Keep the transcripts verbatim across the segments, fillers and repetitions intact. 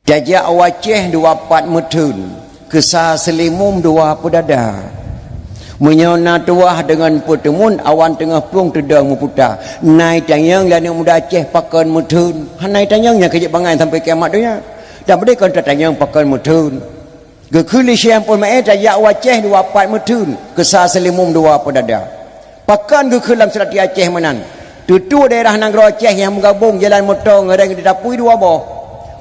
Tajak u Aceh dua pat meutheun, keusa seulimum dua peudada. Meunyoe na tuwah deungon peuteumun, awan teungoh plueng teudong meuputa. Nai tanyong lé aneuk muda Aceh pakon meutheun. Hana tanyong nyang keu jeuet bangai sampoe kiamat donya. Dan beudeh kon tatanyong pakon meutheun. Geukheun lé Syekh Ampôn Maé tajak u Aceh dua pat meutheun, keusa seulimum dua peudada. Pakon geukheun lam seurati Aceh meunan? Tutoe daerah nanggroe Aceh nyang meugabong jalan moto ngon reng di tapui dua boh.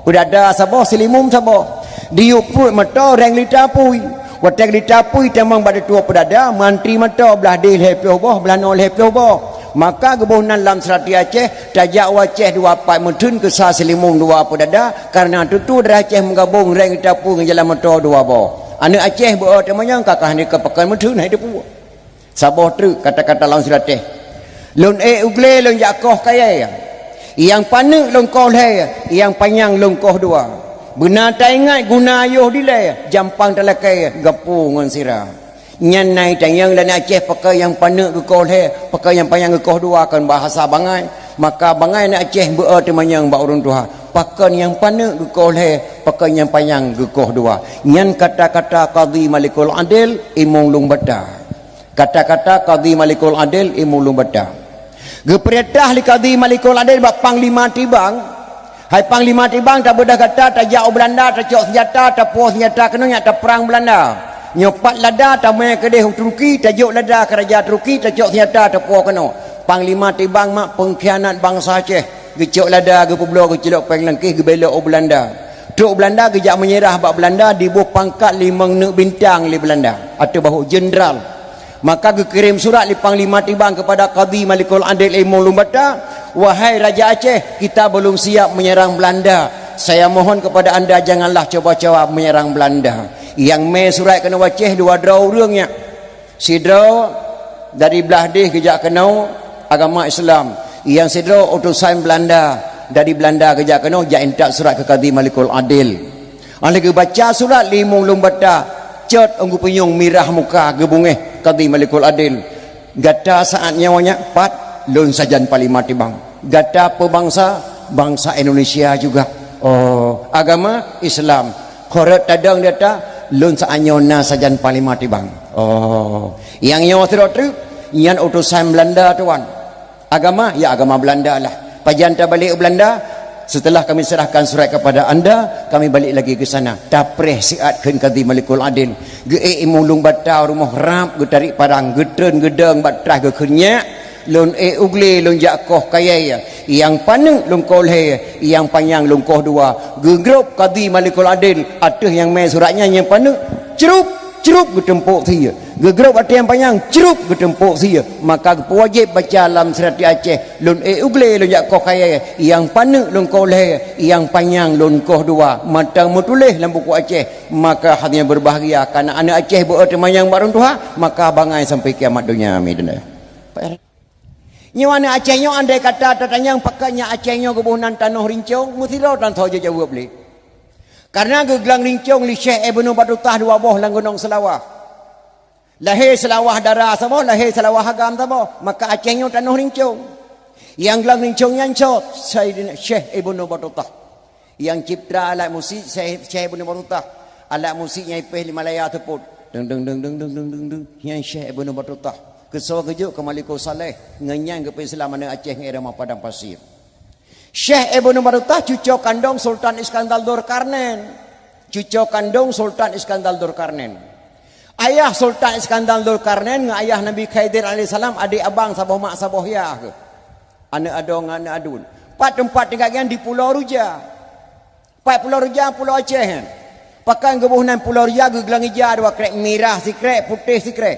Peudada saboh, seulimum saboh. Diyueb pruet moto reng di tapui. Watée di tapui tamong bak tutoe peudada, mantri moto blah deh lhée ploh boh, blah noe lhée ploh boh. Maka geuboh nan lam seurati Aceh, tajak u Aceh dua pat meutheun, keusa seulimum dua peudada, kareuna tutoe daerah Aceh meugabong reng di tapui ngon jalan moto dua boh. Aneuk Aceh beu-o teumanyong ka kah ni keu pakon meutheun hai teupeu. Saboh treuk kata-kata lam seurati. Lôn ék u glé lôn jak koh kayée. Nyang paneuk lôn koh lhée, nyang panyang lôn koh dua. Beuna taingat guna yoh dilée, jampang talakée gapu ngon sira. Nyan nai tanyong lé aneuk Aceh pakon nyang paneuk geukoh lhée, pakon nyang panyang geukoh dua, kon bahasa bangai. Maka bangai aneuk Aceh beu-o teumanyong bak ureuëng tuha, pakon nyang paneuk geukoh lhée, pakon nyang panyang geukoh dua. Nyan kata-kata Qadhi Malikul Adil, Imum Lueng Bata. Kata-kata Qadhi Malikul Adil, Imum Lueng Bata. Geupeurintah lé Qadhi Malikul Adil bak Panglima Tibang, "Hai Panglima Tibang, tabeudôh gata tajak u Beulanda, tacok seunjata, tapuwoe seunjata keunoe nyak taprang Beulanda. Nyoe pat lada tamé keudeh u Turki, tajok lada keu raja Turki, tacok seunjata tapuwoe keunoe." Panglima Tibang mak peungkhianat bansa Aceh, geucok lada, geupeubloe, geucilok péng langkéh, geubelok u Beulanda. Trok Beulanda geujak meunyeurah bak Beulanda, diboh pangkat limong neuk bintang lé Beulanda, ateueh bahô jeundral. Maka geukirém surat lé Panglima Tibang keupada Qadhi Malikul Adil Imum Lueng Bata, "Wahai Raja Aceh, kita belum siap menyerang Belanda. Saya mohon kepada anda janganlah coba-coba menyerang Belanda." Nyang mé surat keunoe u Aceh dua droe ureuëng nyan. Sidroe dari blah deh geujak keunoe agama Islam. Nyang sidroe utosan Belanda dari Belanda geujak keunoe jak intat surat keu Qadhi Malikul Adil. Óh lheueh geubaca surat lé Imum Lueng Bata, cot ôn geupunyueng mirah muka geubungéh Qadhi Malikul Adil. "Gata saat nyoe nyak pat?" "Lôn sajan Panglima Tibang." "Gata peue bansa?" "Bansa Indonesia juga." "Oh, agama?" "Islam." "Ho rot tadong di ata?" "Lôn saat nyoe na sajan Panglima Tibang." "Oh, nyang nyoe sidroe treuk?" "Nyan utosan Belanda, Tuan." "Agama?" "Ya, agama Belanda lah." "Pajan tabalék u Belanda?" "Setelah kami serahkan surat kepada anda, kami balik lagi ke sana." Tapreh siat kheun Qadhi Malikul Adil. Geuék Imum Lueng Bata u rumoh rab, geutarék parang, geutreun geudong bak traih, geukheun nyak, "Lôn ék u glé lôn jak koh kayée. Nyang paneuk lôn koh lhée, nyang panyang lôn koh dua." Geugrôb Qadhi Malikul Adil ateueh nyang mé surat nyan, nyang paneuk, crup, crup geuteumpok sie. Geugrôb ateueh nyang panyang, crup geuteumpok sie. Maka geupeuwajéb baca lam seurati Aceh, "Lôn ék u glé lôn jak koh kayée, nyang paneuk lôn koh lhée, nyang panyang lôn koh dua." Mantong meutuléh lam buku Aceh. Maka hadirin berbahagia, kareuna aneuk Aceh beu-o teumanyong bak ureuëng tuha, maka bangai sampoe kiamat donya. Amin. Nyoe aneuk Aceh nyoe, andai kata tatanyong pakon nyak Aceh nyoe geuboh nan tanoh rincong, meusidroe tan soe jijaweueb lé. Kareuna geuglong rincong lé Syekh Ibnu Batutah dua boh lam Gunong Seulawah. Lahé Seulawah Dara saboh, lahé Seulawah Agam saboh, maka Aceh nyoe tanoh rincong. Nyang glong rincong nyan soe? Saidina Syekh Ibnu Batutah. Nyang cipta alat musik Syekh, Syekh Ibnu Batutah. Alat musik nyang ipéh lé Malaya seupôt. Deng, deng, deng. Nyan Syekh Ibnu Batutah. Keusoe geujok keu Malikul Saleh, ngon nyan geupeu-Islam aneuk Aceh ngon Irama Padang Pasir. Syekh Ibnu Batutah cuco kandong Sultan Iskandar Dzulkarnain. Cuco kandong Sultan Iskandar Dzulkarnain. Ayah Sultan Iskandar Dzulkarnain ngon ayah Nabi Khidir alaihissalam adék abang saboh mak saboh yah keuh. Aneuk adoe ngon aneuk aduen. Pat teumpat tinggai nyan di Pulo Ruja. Pat Pulo Ruja, Pulo Aceh nyan. Pakon geuboh nan Pulo Ruja, geuglong ija dua krek, mirah sikrek, putéh sikrek.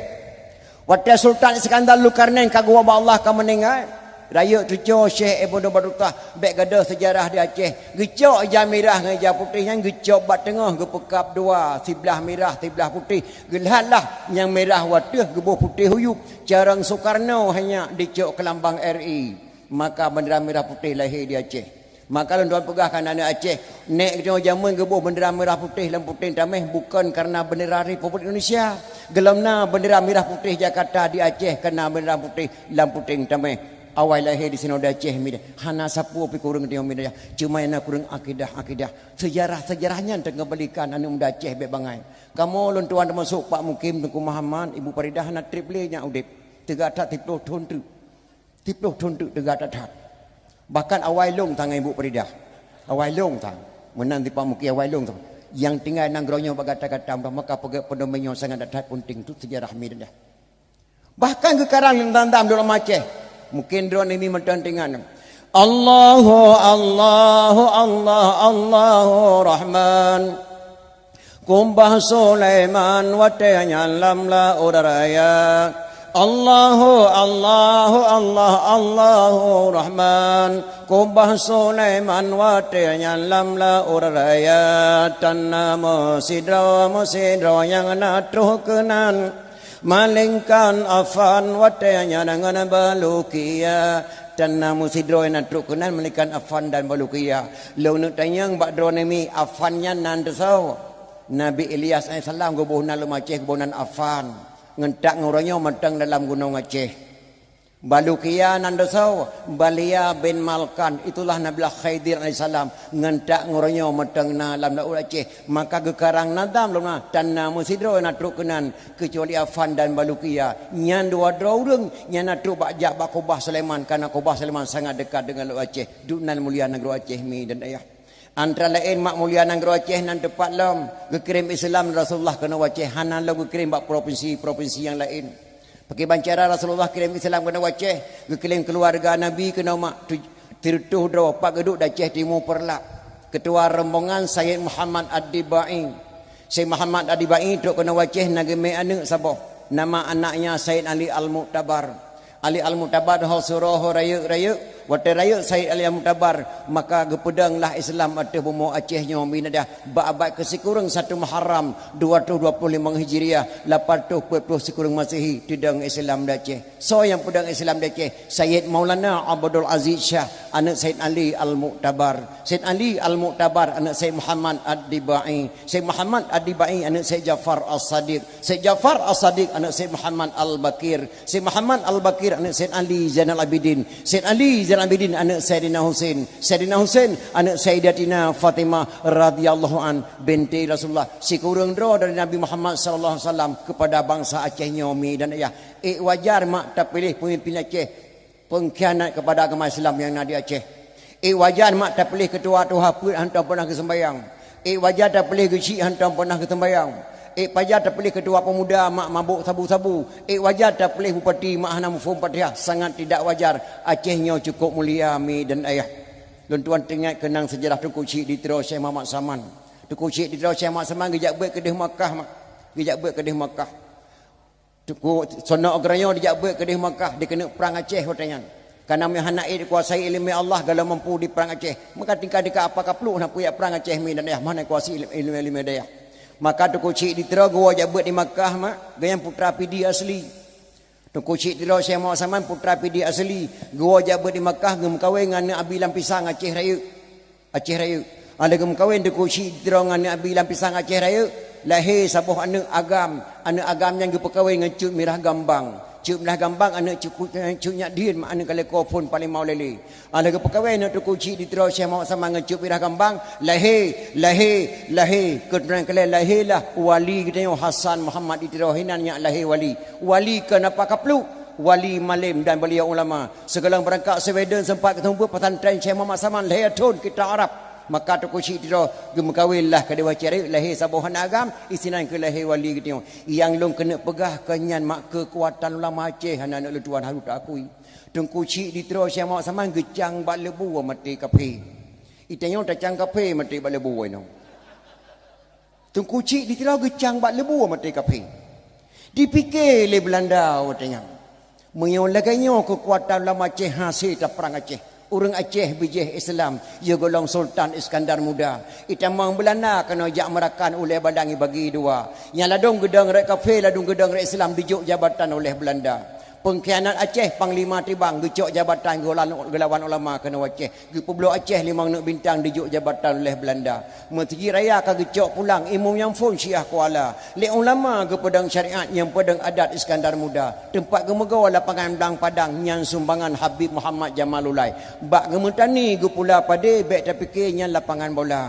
Watée Sultan Iskandar Dzulkarnain ka geuwoe bak Allah ka meuninggai, rayeuk cuco Syekh Ibnu Batutah, bék gadôh seujarah di Aceh. Geucok ija mirah ngon ija putéh nyan, geucok bak teungoh, geupeukab dua, siblah mirah, siblah putéh. Geulhat lah nyang mirah u ateueh, geuboh putéh u yueb. Carông Sukarno hai nyak dicok keu lambang R I. Maka bendera mirah putéh lahé di Aceh. Maka lôn tuan peugah keu aneuk Aceh, nèk geutanyoe jameun geuboh bendera mirah putéh lam puténg taméh bukon kareuna bendera Republik Indonesia. Gohlom na bendera mirah putéh Jakarta di Aceh, ka na bendera putéh lam puténg taméh. Awai lahé di sinoe di Aceh mi deh. Hana sapeue pih kureueng tanyoe mi deh. Cuma na kureueng akidah-akidah. Sejarah-sejarah nyan teungembalikan aneuk muda Aceh bék bangai. Kamoe lôn tuan teumasok Pak Mukim, Teungku Muhammad, Ibu Faridah hana treb lé nyak udeb. Teuga that siplôh thon teuk. Siplôh thon teuk teuga that-that. Bahkan awai lôn tangai Ibu Faridah. Awai lôn tang. Meunan di Pak Mukim awai lôn tang. Nyang tinggai nanggroe nyoe bak gata-gata, maka peugét peudoman nyoe sangat that-that penting tu sejarah mi deh. Bahkan geukarang lam dam-dam lôn lam Aceh. Mungken droeneuh mi mantong teuingat. Allahu, Allahu, Allah, Allahu Rahman. Kubah Sulaiman watée nyan lam laôt raya. Allahu, Allahu, Allah, Allahu Rahman. Kubah Sulaiman watée nyan lam laôt raya. Tan na meusidroe, meusidroe nyang na troh keunan. Malingkan Affan watée nyan ngon Balukia, tan na meusidroe na trok keunan malingkan Affan dan Balukia. Lôn neuk tanyong bak droeneuh mi, Affan nyan nan teusoe? Nabi Ilyas alaihissalam geuboh nan lam Aceh, geuboh nan Affan. Ngon that ngon uroe nyoe mantong dalam gunong Aceh. Balukia nan teusoe? Balia bin Malkan, itulah Nabilah Khidir alaihissalam. Ngon that ngon uroe nyoe mantong na lam laôt Aceh. Maka geukarang nadam lom na, tan na meusidroe na trok keunan, keucuali Affan dan Balukia. Nyan dua droe ureuëng nyang na trok bak jak bak kubah Sulaiman, karena kubah Sulaiman sangat dekat dengan laôt Aceh. Duek nan mulia nanggroe Aceh mi dan ayah. Antara laén mak mulia nanggroe Aceh nan teupat lom geukirém Islam Rasulullah keunoe Aceh, hana lom geukirém bak provinsi-provinsi nyang laén. Pakriban cara Rasulullah kirém Islam keunoe Aceh, geukirém keuluwarga Nabi keunoe mak tu-, sireutôh droe, pat geuduek di Aceh Timu Peureulak. Ketua rombongan Sayyid Muhammad Ad-Dibai. Sayyid Muhammad Ad-Dibai trok keunoe Aceh na geumé aneuëk saboh. Nama anaknya Sayyid Ali Al-Mu'tabar. Ali Al-Mu'tabar ho surôh ho rayeuk-rayeuk. Watée rayeuk Sayyid Ali Al-Mu'tabar, maka geupeudong lah Islam ateueh bumoe Aceh nyoe mi dan ayah bak abad keusikureueng satu Muharram dua ratus dua puluh lima Hijriah, lapan ratus empat puluh sikureueng Masehi, teudong Islam di Aceh. Soe nyang peudong Islam di Aceh? Sayyid Maulana Abdul Aziz Syah, aneuëk Sayyid Ali Al-Mu'tabar. Sayyid Ali Al-Mu'tabar, aneuëk Sayyid Muhammad Ad-Dibai. Sayyid Muhammad Ad-Dibai, aneuëk Sayyid Ja'far As-Sadiq. Sayyid Ja'far As-Sadiq, aneuëk Sayyid Muhammad Al-Baqir. Sayyid Muhammad Al-Baqir, aneuëk Sayyid Ali Zainal Abidin. Sayyid Ali Zainal Abidin, aneuëk Sayyidina Husain. Sayyidina Husain, aneuëk Sayyidatina Fatimah radhiyallahu an, binti Rasulullah. Sikureueng droe dari Nabi Muhammad sallallahu alaihi wasallam kepada bangsa Aceh nyoe mi dan ayah. Ék wajar mak tapiléh pemimpin Aceh pengkhianat kepada agama Islam nyang na di Aceh. Ék wajar mak tapiléh ketua tuha peuet hantom peunah geuseumbahyang. Ék wajar tapiléh geuchik hantom peunah geuseumbahyang. Ék wajar tapiléh ketua pemuda mak mabôk sabu-sabu. Ék wajar tapiléh bupati mak hana muphom Fatihah. Sangat tidak wajar. Aceh nyoe cukup mulia mi dan ayah. Lôn tuan teuingat keunang seujarah Teungku Chik di Tiro Syekh Muhammad Saman. Teungku Chik di Tiro Syekh Muhammad Saman geujak beuet keudeh Makkah mak. Geujak beuet keudeh Makkah. Teungku Sonok Geurayoe dijak beuet keudeh Makkah dikeuneuk prang Aceh watée nyan. Karena meuhana ék dikuasai iéleumé Allah, galak mampu di prang Aceh. Maka tingkat-tingkat apa kapluek na peue jak prang Aceh mi dan ayah, meuhana kuasai iéleumé-iéleumé dayah. Maka Teungku Chik di Tiro geuwoe jak beuet di Makkah mak, geuh nyan putra Pidie asli. Teungku Chik di Tiro Syekh Muhammad Saman putra Pidie asli, geuwoe jak beuet di Makkah geumeukawen ngon aneuëk Abi Lam Pisang Aceh Rayeuk. Aceh Rayeuk. Adak geumeukawen Teungku Chik di Tiro ngon aneuëk Abi Lam Pisang Aceh Rayeuk, lahé saboh aneuëk agam. Aneuëk agam nyan geupeukawen ngon Cut Mirah Gambang. Cut Mirah Gambang aneuëk Cut, Cut Nyak Dien, aneuëk Kaleko phon Panglima Ulèe. Adak geupeukawen aneuëk Teungku Chik di Tiro Syekh Muhammad Saman ngon Cut Mirah Gambang, lahé, lahé, lahé, keuturonan keu lhèe lahé lah wali geutanyoe Hasan Muhammad di Tiro, hinan nyak lahé wali. Wali keu napa kapluek? Wali malem dan beliau ulama. Sigohlom beurangkat Sweden seumpat geuteumeubeuet pesantren Syekh Muhammad Saman lhèe thon kitab Arab. Maka Teungku Chik di Tiro geumeukawen lah keudeh Aceh Rayeuk, lahé saboh aneuëk agam, isinan keu lahé wali geutanyoe. Nyang lôn keuneuk peugah keu nyan mak keukuatan ulama Aceh hana aneuëk lôn tuan harôh taakui. Teungku Chik di Tiro Syekh Muhammad Saman geucang bak leubu maté kafé. Geutanyoe tacang kafé maté bak leubu inoe. Teungku Chik di Tiro geucang bak leubu maté kafé. Dipike lé Beulanda watée nyan. Meunyoe lagée nyoe keukuatan ulama Aceh hase taprang Aceh, ureuëng Aceh bijéh Islam, yôh gohlom Sultan Iskandar Muda. Itamong Beulanda keunoe jak meurakan ulée balang ibagi dua. Nyang ladôm geudong rot kafé, ladôm geudong rot Islam dijok jabatan oleh Beulanda. Peungkhianat Aceh, Panglima Tibang geucok jabatan geulawan, geulawan ulama keunoe Aceh. Geupeubloe Aceh limong neuk bintang dijok jabatan oleh Beulanda. Meuseujid Raya ka geucok pulang, Imum Nyang Phon Syiah Kuala. Lé ulama geupeudong syariat nyang peudong adat Iskandar Muda. Teumpat geumeugoe lapangan Blang Padang nyan sumbangan Habib Muhammad Jamalulai. Bak geumeutani geupula padé bék tapike nyan lapangan bola.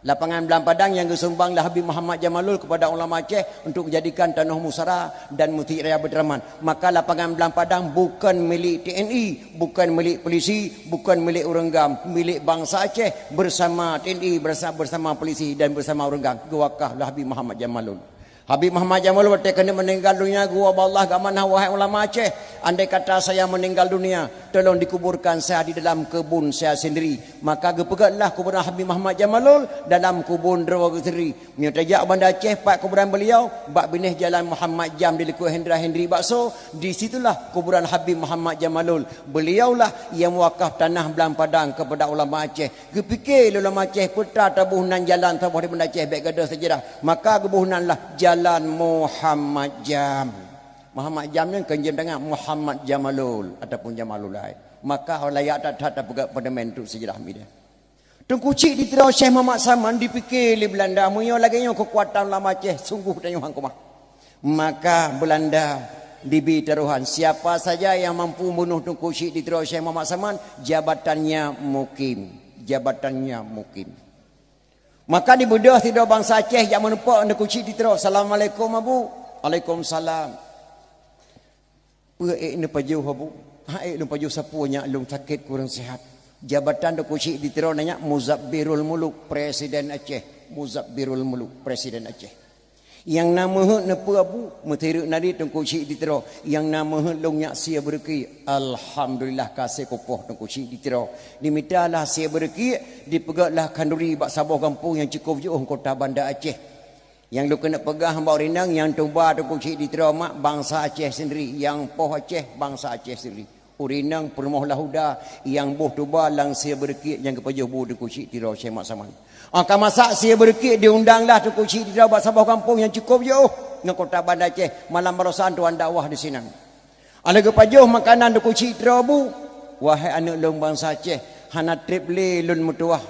Lapangan Blang Padang nyang geusumbang lé Habib Muhammad Jamalul kepada ulama Aceh untuk menjadikan tanoh musara dan Meuseujid Raya Baiturrahman. Maka lapangan Blang Padang bukan milik T N I, bukan milik polisi, bukan milik ureuëng GAM, milik bansa Aceh bersama T N I, bersa-, bersama polisi dan bersama ureuëng GAM. Geuwakaf lé Habib Muhammad Jamalul. Habib Muhammad Jamalul watée keuneuk meninggal dunia, geuwoe bak Allah, geuamanah, "Wahai ulama Aceh, andai kata saya meninggal dunia, tolong dikuburkan saya di dalam kebun saya sendiri." Maka geupeugötlah kuburan Habib Muhammad Jamalul dalam kubun droe geuh sendiri. Meunyoe tajak u Banda Aceh, pat kuburan beliau, bak binéh Jalan Muhammad Jam di likôt Hendra Hendri Bakso, di situlah kuburan Habib Muhammad Jamalul. Beliaulah yang mewakaf tanah Blang Padang kepada ulama Aceh. Geupike lé ulama Aceh, peue teuma taboh nan jalan saboh di Banda Aceh bék gadôh seujarah. Maka geuboh nan lah Jalan Muhammad Jam. Muhammad Jam nyan kon jeuem tangan Muhammad Jamalul ataupun Jamalulai. Maka layak that-that tapeugah monumen untuk seujarah milék. Teungku Chik di Tiro Syekh Muhammad Saman dipike lé Beulanda, meunyoe lagée nyoe keukuatan ulama Aceh, sunggoh tanyoe han keumah. Maka Beulanda dibi tarohan, siapa saja yang mampu bunoh Teungku Chik di Tiro Syekh Muhammad Saman, jabatannya mukim. Jabatannya mukim. Maka dibeudôh sidroe bansa Aceh jak meuneupok Teungku Chik di Tiro, "Assalamualaikum, Abu." "Waalaikumsalam." "Peue ék neupajoh, Abu?" "Ha ék lôn pajoh sapeue, nyak lôn sakét kurang sihat." Jabatan Teungku Chik di Tiro na nyak Muzabbirul Muluk, Presiden Aceh. Muzabbirul Muluk, Presiden Aceh. "Nyang na meuheuet neupeue, Abu?" Meuteureuek nari Teungku Chik di Tiro. "Nyang na meuheuet lôn nyak sie beureukiek." Alhamdulillah, ka sie kupoh Teungku Chik di Tiro. Dimitalah sie beureukiek, dipeugötlah khanduri bak saboh gampông nyang cukôp jiôh kota Banda Aceh. Nyang lôn keuneuk peugah bak ureuëng inong, nyang tuba Teungku Chik di Tiro mak bansa Aceh sendiri, nyang poh Aceh bansa Aceh sendiri. Ureuëng inong peurumoh Lahuda nyang boh tuba lam sie beureukiek nyang geupajoh bu Teungku Chik di Tiro Syekh Mat Saman. Óh ka masak sie beureukiek, diundanglah Teungku Chik di Tiro bak saboh gampông nyang cukôp jiôh ngon kota Banda Aceh, malam baroesa tuan dakwah di sinan. Óh lheueh geupajoh makanan Teungku Chik di Tiro bu, "Wahai aneuëk lôn bansa Aceh, hana treb lé lôn meutuwah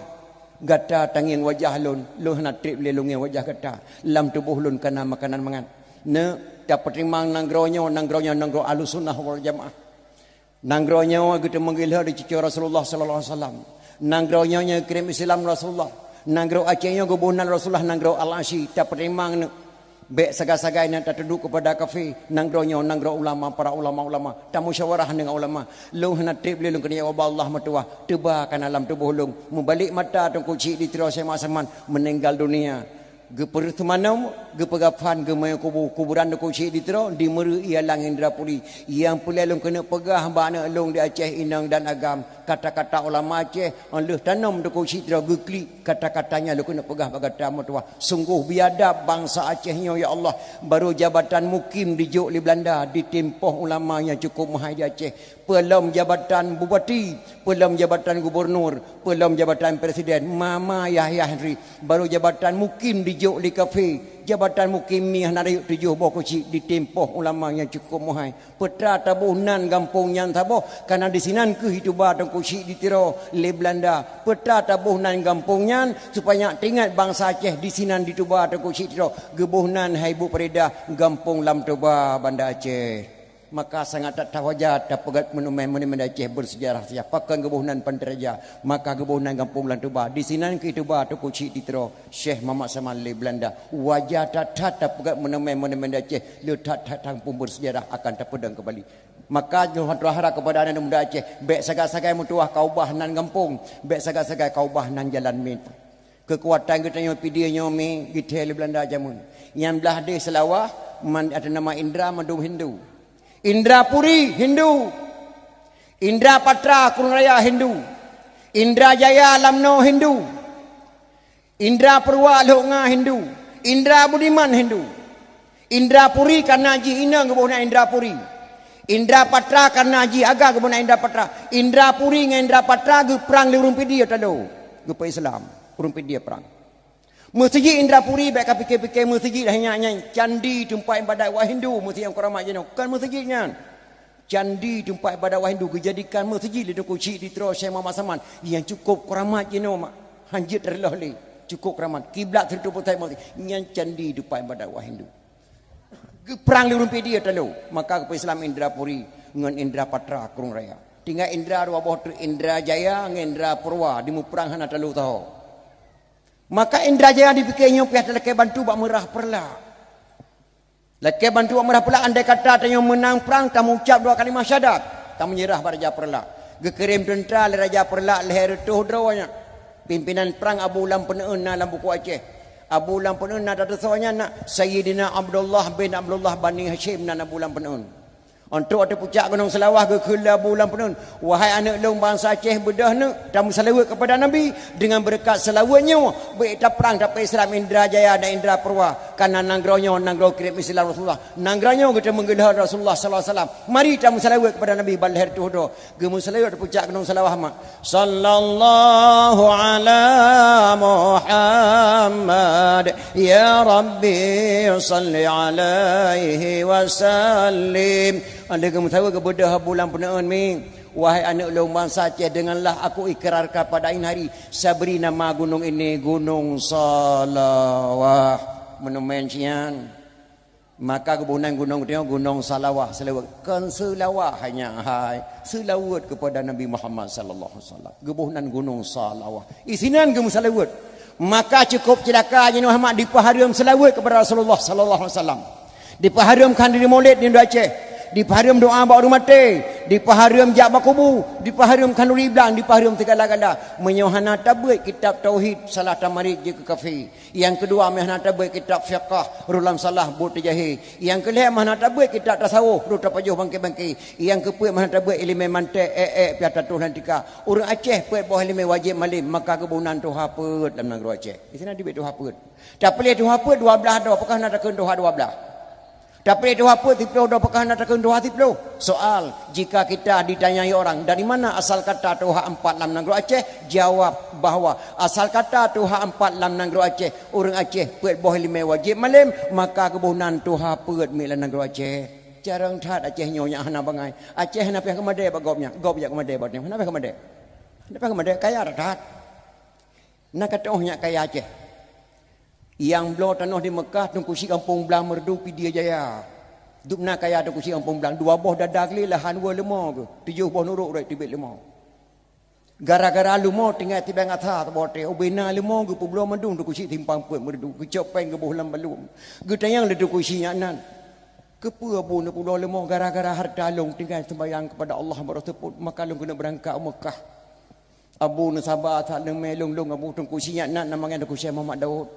gata tangieng wajah lôn, lôn hana treb lé lôn ngieng wajah gata. Lam tuboh lôn ka na makanan mangat. Neuk, tapeutimang nanggroe nyoe, nanggroe nyoe nanggroe Ahlussunnah wal Jamaah. Nanggroe nyoe geuteumeung geuh di cucoe Rasulullah sallallahu alaihi wasallam. Nanggroe nyoe nyang geukirém Islam Rasulullah. Nanggroe Aceh nyoe geuboh nan Rasulullah nanggroe Al-Asyi, tapeutimang neuk. Bék sagai-sagai neuk tatunduk keupada kafé. Nanggroe nyoe nanggroe ulama, para ulama-ulama. Tamusyawarah deungon ulama. Lôn hana treb lé lôn keuneuk ubak Allah meutuwah. Tuba ka na lam tuboh lôn." Meubalek mata Teungku Chik di Tiro Syekh Mat Saman meuninggal dunia. Geupeureuteumanoe, geupeugafan, geumiyueb kubu, kuburan Teungku Chik di Tiro, di Meureu Ialang Indrapuri. Nyang peureulée lôn keuneuk peugah bak aneuëk lôn di Aceh inong dan agam, kata-kata ulama Aceh, óh lheueh tanom Teungku Chik di Tiro geuklik, kata-katanya lôn keuneuk peugah bak gata meutuwah. Sunggoh biadab bansa Aceh nyoe, ya Allah, barô jabatan mukim dijok lé Beulanda, ditimpoh ulama nyang cukôp meuhai di Aceh. Peulom jabatan bupati, peulom jabatan gubunur, peulom jabatan presiden, ma-ma yah-yah ri, barô jabatan mukim dijok lé kafé, jabatan mukim mi hana rayeuk tujoh boh kucik ditimpoh ulama nyang cukôp meuhai. Peue teuma taboh nan gampông nyan saboh, kareuna disinan kheueh jituba Teungku Chik di Tiro lé Beulanda. Peue teuma taboh nan gampông nyan, supaya teuingat bansa Aceh disinan jituba Teungku Chik di Tiro, geuboh nan hai bu Faridah gampông Lam Toba Banda Aceh. Maka sangat that-that wajar tapeugét monumen-monumen Aceh bersejarah siah pakon geuboh nan Pantai Raja, maka geuboh nan gampông Lam Toba. Disinan kheueh jituba Teungku Chik di Tiro Syekh Muhammad Saman lé Beulanda. Wajar that-that tapeugét monumen-monumen Aceh, le that-that gampông bersejarah akan tapeudong keumbali. Maka nyoe hana harap keupada aneuk muda Aceh, bék sagai-sagai meutuwah ka ubah nan gampông, bék sagai-sagai ka ubah nan jalan miet. Keukuatan geutanyoe Pidie nyoe mi geuthée lé Beulanda jameun. Nyang blaih deh Seulawah man-, ata nama Indra mandum Hindu. Indra Puri Hindu. Indra Patra Krueng Raya Hindu. Indra Jaya Lamno Hindu. Indra Purwa Lhok Nga Hindu. Indra Budiman Hindu. Indra Puri kareuna jih inong geuboh nan Indra Puri. Indra Patra kareuna jih agam geuboh nan Indra Patra. Indra Puri ngon Indra Patra geuprang lé ureuëng Pidie talo. Geupeu Islam. Ureuëng Pidie prang. Meuseujid Indra Puri bék ka pike-pike meuseujid hai nyan, nyan candi teumpat iébadat wak Hindu, meuseujid nyang kuramat jinoe. Kon meuseujid nyan. Candi teumpat ibadat awak Hindu geujadikan meuseujid lé Teungku Chik di Tiro Syekh Muhammad Saman nyang cukôp keuramat jinoe mak. Hanjeuet teureulôh lé. Cukôp keuramat. Kiblat sireutoh peuet meuseujid. Nyan candi teumpat ibadat awak Hindu. Geuprang lé ureuëng Pidie talo. Maka geupeu-Islam Indrapuri ngon Indrapatra Krueng Raya. Tinggai Indra dua boh teuk, Indra Jaya ngon Indra Purwa, dimuprang hana talo saho. Maka Indra Jaya dipike nyoe piah talakée bantu bak meurah Peureulak. Lakée bantu bak meurah Peureulak, andai kata tanyoe meunang prang, tamucab dua kalimah syahadat, tameunyeurah bak Raja Peureulak. Geukirém teuntra lé Raja Peureulak lhée reutôh droe nyan. Pimpinan prang Abu Lam Peuneuen na lam buku Aceh. Abu Lam Peuneuen na tatusoe nyan na Sayyidina Abdullah bin Abdullah Bani Hasyim nan Abu Lam Peuneuen. Untuk ateueh pucak Gunong Seulawah geukheun lé Abu Lam Peuneuen, "Wahai aneuëk lôn bansa Aceh, beudôh neuk tameuseulaweuet keupada Nabi. Deungon beureukat seulaweuet nyoe, beu taprang tapeuislam Indra Jaya dan Indra Purwa, kareuna nanggroe nyoe nanggroe kirém Islam Rasulullah. Nanggroe nyoe geuteumeung geulhon Rasulullah sallallahu alaihi wasallam. Mari tameuseulaweuet keupada Nabi bak lhée reutôh droe." Geumeuseulaweuet di pucak Gunong Seulawah mak. Sallallahu ala Muhammad, ya Rabbi salli alaihi wasallim. Ada geumeuseulaweuet geubeudôh Abu Lam Peuneuen mi. Wahai aneuëk lôn bansa Aceh, denganlah aku ikrarkan pada ini hari, saya beri nama gunung ini Gunong Salawah. Monumen sian. Maka geuboh nan gunong geutanyoe Gunong Salawah, seulaweuet. Kon seulawah hanya hai, seulaweuet keupada Nabi Muhammad sallallahu alaihi wasallam. Geuboh nan Gunong Salawah. Isinan geumeuseulaweuet. Maka cukôp ceulaka jinoe Muhammad dipeuhareuem seulaweuet keupada Rasulullah sallallahu alaihi wasallam. Dipeuhareuem khanduri maulid di Aceh. Dipeuhareuem doa bak ureuëng maté. Dipeuhareuem jak bak kubu. Dipeuhareuem khanduri blang. Dipeuhareuem sigala-gala. Meunyoe hana tabeuet kitab tauhid, salah tamarit jeuet keu kafé. Nyang keudua, meuhana tabeuet kitab fiqah, rôh lam salah buet teujahe. Nyang keulhée, meuhana tabeuet kitab tasawuf, rôh tapajoh bangke-bangke. Nyang keupeuet, meuhana tabeuet iéleumé mantek, ék-ék, piah tatuh lam tika. Ureuëng Aceh peuet boh iéleumé wajéb malém, maka geuboh nan tuha peuet lam nanggroe Aceh. Di sinan tibet tuha peuet. Tapeuléh tuha peuet dua blaih droe, pakon hana takheun tuha dua blaih? Tapi tuha peuet siplôh droe, pakon hana takheun tuha siplôh? Soal, jika kita ditanyai orang, "Dari mana asal kata tuha empat lam nanggroe Aceh?" Jawab bahwa asal kata tuha empat lam nanggroe Aceh, ureuëng Aceh peuet boh iéleumé wajéb malém, maka geuboh nan tuha peuet mi lam nanggroe Aceh. Carông that Aceh nyoe nyang hana bangai. Aceh hana piah keumadée bak gob nyan, gob jak keumadée bak nyan. Hana piah keumadée. Hana piah keumadée, kaya that. Na ka teuh nyak kaya Aceh. Nyang bloe tanoh di Meukah, Teungku Chik Gampông Blang Meureudu, Pidie Jaya. Dum na kaya Teungku Chik Gampông Blang, dua boh dada glé lahan weu leumo geuh, tujoh boh nurok rot tibet leumo. Gara-gara leumo tinggai tibang asa saboh watée, ubena leumo geupeubloe mandum Teungku Chik Simpang Peuet Meureudu, geucok péng geuboh lam balum. Geutanyong lé Teungku Chik nyak nan, "Keupeue Abu neupubloe leumo?" "Gara-gara hareuta lôn tinggai seumbahyang keupada Allah baroe seupôt, maka lôn keuneuk beurangkat u Meukah." Abu neusaba that leumé lôn-lôn Abu Teungku Chik nyak nan nama nyan Teungku Syekh Muhammad Daud.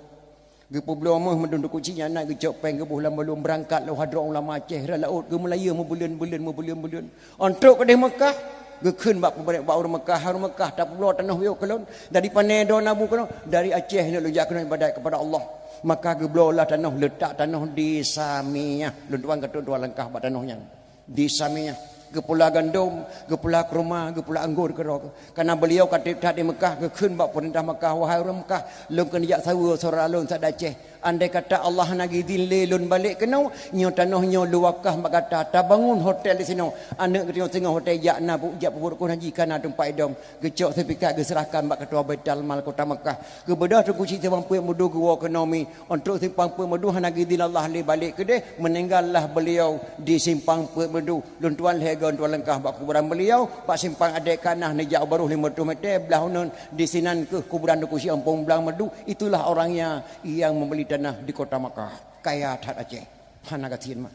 Geupeubloe meuh mandum Teungku Chik nyak nan geucok péng geuboh lam balum beurangkat lom hadroe ulama Aceh rot laôt geumeulayeue meubuleuen-buleuen, meubuleuen-buleuen. Ôk trok keudeh Meukah, geukheun bak peumarék bak ureuëng Meukah, "Hai ureuëng Meukah, tapeubloe tanoh yôh keu lôn, dari pané droeneuh Abu keunoe?" "Dari Aceh neuk lôn jak keunoe ibadat keupada Allah." Maka geubloe lah tanoh, leutak tanoh di Samiah. Lôn tuan ka trok dua langkah bak tanoh nyan. Di Samiah, geupula gandom, geupula keuruma, geupula anggor keudroe. Kareuna beuliau ka treb that di Meukah, geukheun bak peureutah Meukah, "Wahai ureuëng Meukah, lôn keuneuk jak saweue syedara lôn sabe Aceh. Andai kata Allah hana geuidhin lé lôn balek keunoe, nyoe tanoh nyoe lôn wakaf bak gata, tabangun hotel di sinoe. Aneuëk geutanyoe singoh watée jak na pu-, jak peubuet rukon haji ka na teumpat idong." Geucok seurtifikat geuseurahkan bak keutua Baitul Mal kota Meukah. Geubeudôh Teungku Chik Simpang Peuet Meureudu geuwoe keunoe mi. Ôk trok Simpang Peuet Meureudu hana geuidhin Allah lé balek keudeh, meuninggal lah beuliau di Simpang Peuet Meureudu. Lôn tuan lhée goe lôn tuan langkah bak kuburan beuliau, bak simpang adek ka na neujak u barôh limong reutôh meter, blah uneun, di sinan kheueh kuburan Teungku Chik Gampông Blang Meureudu. Itulah orangnya yang membeli tanah di kota Makkah. Kaya that Aceh. Hana gasien mah.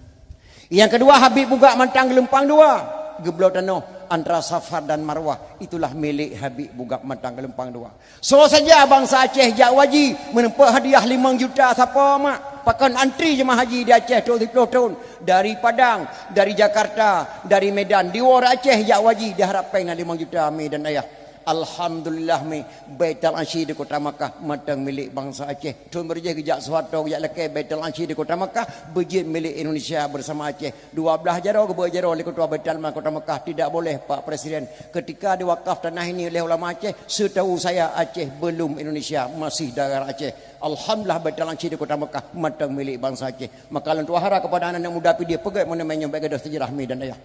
Nyang keudua, Habib Bugak Mantang Geulumpang Dua. Geubloe tanoh antara Safa dan Marwah. Itulah milék Habib Bugak Mantang Geulumpang Dua. Soe saja bansa Aceh jak haji, meureumpok hadiah limong juta sapo mak. Pakon antri jeumaah haji di Aceh trok siplôh thon. Dari Padang, dari Jakarta, dari Medan. Diwoe Aceh jak haji, diharab péng na limong juta mi dan ayah. Alhamdulillah mi, Baitul Asyir di kota Makkah mantong milék bansa Aceh. Thon beureujeih geujak Soeharto, geujak lakée Baitul Asyir di kota Makkah, beujeuet milék Indonesia bersama Aceh. Dua blaih jaroe geubeuet jaroe lé Keutua Baitul Mal Kota Mekah, tidak boleh, Pak Presiden. Ketika diwakaf tanah ini oleh ulama Aceh, setahu saya Aceh belum Indonesia, masih daerah Aceh. Alhamdulillah, Baitul Asyir di Kota Mekah mantong milék bansa Aceh. Maka lôn tuan harap kepada anak-anak muda Pidie, peugét monumen nyoe bak gadoh sejarah mi dan ayah.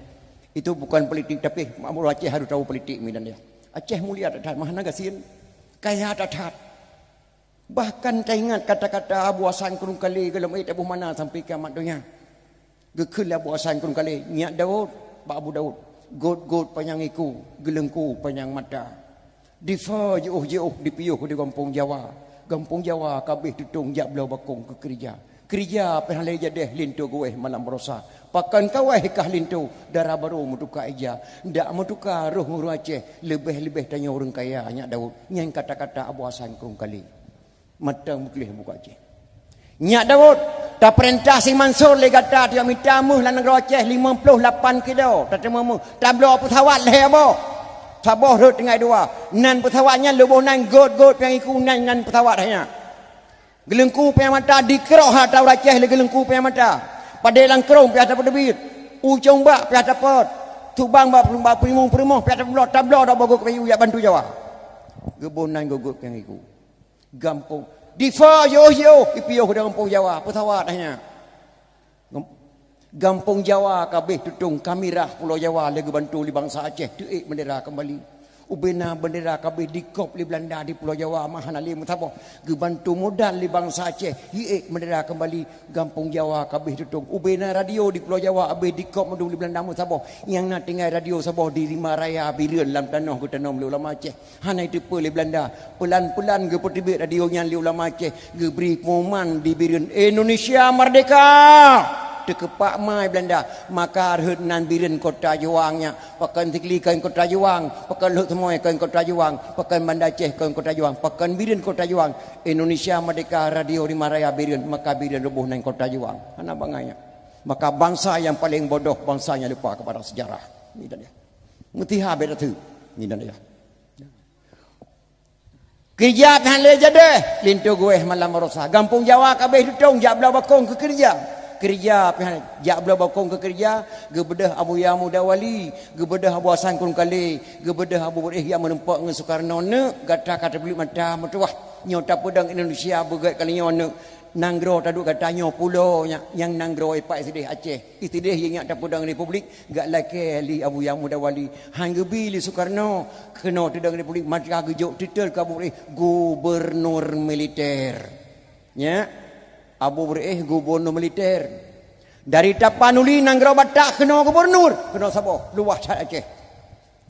Itu bukan politik, tapi ureuëng Aceh harus tahu politik, mi dan ayah. Aceh mulia that-that, meuhana gasien, kaya that-that. Bahkan taingat kata-kata Abu Hasan Krueng Kalé gohlom ék taboh mana sampai kiamat donya. Geukheun lé Abu Hasan Krueng Kalé, "Nyak Daud, bak Abu Daud, gôt-gôt panyang iku, geuleungku panyang mata. Difa jiôh-jiôh dipiôh di gampông Jawa. Gampông Jawa ka abéh tutong jak bloe bakong keu keurija. Keurija pih hana lé jadeh, linto geuwéh malam barosa. Pakon ka wéh kah linto, dara barô meutuka ija. Dak meutuka roh ureuëng Aceh, leubeh-leubeh tanyoe ureuëng kaya, Nyak Daud." Nyan kata-kata Abu Hasan Krueng Kalé. Mantong meukleuh buka Aceh. "Nyak Daud, tapeurintah si Mansur lé gata, tiok mita méuh lam nanggroe Aceh limong ploh lapan kilo, tateumé méuh, tabloe peusawat lhée boh. Saboh rhot tinggai dua. Nan peusawat nyan leuboh nan gôt-gôt panyang iku, nan, nan peusawat hai nyan. Geuleungku panyang mata, dikroh atra ureuëng Aceh lé geuleungku panyang mata. Padé langkrong pih tapeuteubiet. Ucong bak pih tapot. Tubang bak, bak peurimong-peurimong pih tapeuloh, tabloe dak boh gôt panyang iku jak bantu Jawa." Geuboh nan gôt-gôt panyang iku. Gampông. Difa jiôh-jiôh, ipiôh di gampông Jawa, peusawat hai nyan. Gam-, gampông Jawa ka abéh tutong, ka mirah Pulo Jawa lé geubantu lé bansa Aceh, teuék beundera keumbali. Ubena beundera ka abéh dikop lé Beulanda di Pulo Jawa, meuhana lé meusaboh. Geubantu modal lé bansa Aceh, iék beundera keumbali. Gampông Jawa ka abéh tutong. Ubena radio di Pulo Jawa abéh dikop mandum lé Beulanda, meusaboh. Nyang na tinggai radio saboh di Lima Raya Bireuen lam tanoh geutanom lé ulama Aceh. Hana jiteupeue lé Beulanda. Peulan-peulan geupeuteubiet radio nyan lé ulama Aceh, geubri pengumuman di Bireuen, "Indonesia Merdeka!" Teukeupak mai Beulanda, maka rhot nan Bireuen kota juang nyan. Pakon Sigli kon kota juang, pakon Lhokseumawe kon kota juang, pakon Banda Aceh kon kota juang, pakon Bireuen kota juang. "Indonesia Merdeka, Radio Lima Raya Bireuen," maka Bireuen ruboh nan kota juang. Hana bangai nyan. Maka bansa yang paling bodoh, bansa yang lupa kepada sejarah. Ni dan ya. Meusiha beda tu. Ni dan ya. Keurija pih hana lé jadeh, linto geuwéh malam barosa. Gampông Jawa ka abéh tutong, jak bloe bakong keu keurija. Keurija pih hana, jak bloe bakong keu keurija, geubeudôh Abuya Muda Wali, geubeudôh Abu Hasan Krueng Kalé, geubeudôh Abu Beureuéh nyang meurumpok ngon Sukarno, "Neuk, gata ka tabuleuk mata meutuwah. Nyoe tapeudong Indonesia beugét kali nyoe, neuk. Nanggroe taduek gata nyoe pulo nyan, nyang nanggroe ipak sideh Aceh. Isideh nyang tapeudong republik, gak lakée lé Abuya Muda Wali. Han geubi lé Sukarno keunoe teudong republik, maka geujok titel keu Abu Beureuéh gubernur militer." Nyan, Abu Beureuéh gubernur militer. Dari Tapanuli nanggroe Batak keunoe gubernur, keunoe saboh, luwah that Aceh.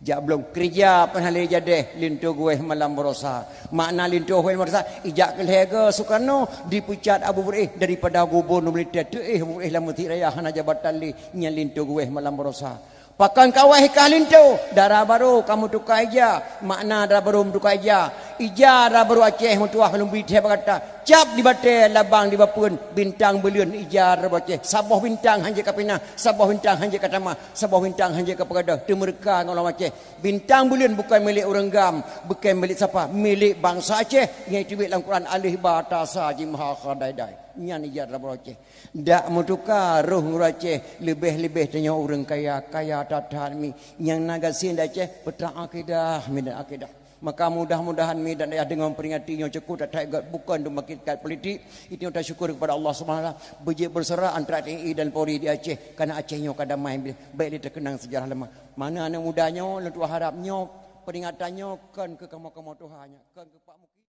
Jak bloe keurija pih hana lé jadeh, linto geuwéh malam barosa. Makna linto geuwéh malam barosa, ijak keu lhée goe Sukarno, dipeucat Abu Beureuéh daripada gubernur militer, teuéh Abu Beureuéh lam Mesjid Raya hana jabatan lé, nyan linto geuwéh malam barosa. Pakon ka wéh kah linto, dara barô ka meutuka ija. Makna dara barô meutuka ija, ija dara barô Aceh meutuwah lôn bri thée bak gata. Cap di batée, labang di bapeuen, bintang buleuen ija dara barô Aceh. Saboh bintang hanjeuet ka pinah, saboh bintang hanjeuet ka tamah, saboh bintang hanjeuet ka peugadôh, teumeureuka ngon ulama Aceh. Bintang buleuen bukon milék ureuëng GAM, bukon milék sapa, milék bansa Aceh. Nyang teubiet lam Quran, alif ba ta sa jim ha kha dai dai. Nyan ija dara barô Aceh. Dak meutuka roh ureuëng Aceh, leubeh-leubeh tanyoe ureuëng kaya, kaya that-that mi. Nyang na gasien di Aceh, peutak akidah, mi dan akidah. Maka mudah-mudahan mi dan ayah deungon peuringati nyoe cukôp that-that gét, bukon untuk makin kat politik. Itu tasyukur kepada Allah Subhanahu Wa Taala. Beujeuet beusara antara T N I dan Polri di Aceh, karena Aceh nyoe ka damai, baik lé teukeunang sejarah lama. Mana aneuk muda nyoe, lôn tuah harap nyoe, peringatan nyoe kon keu kamoe-kamoe tuha nyoe, kon keu Pak Muki.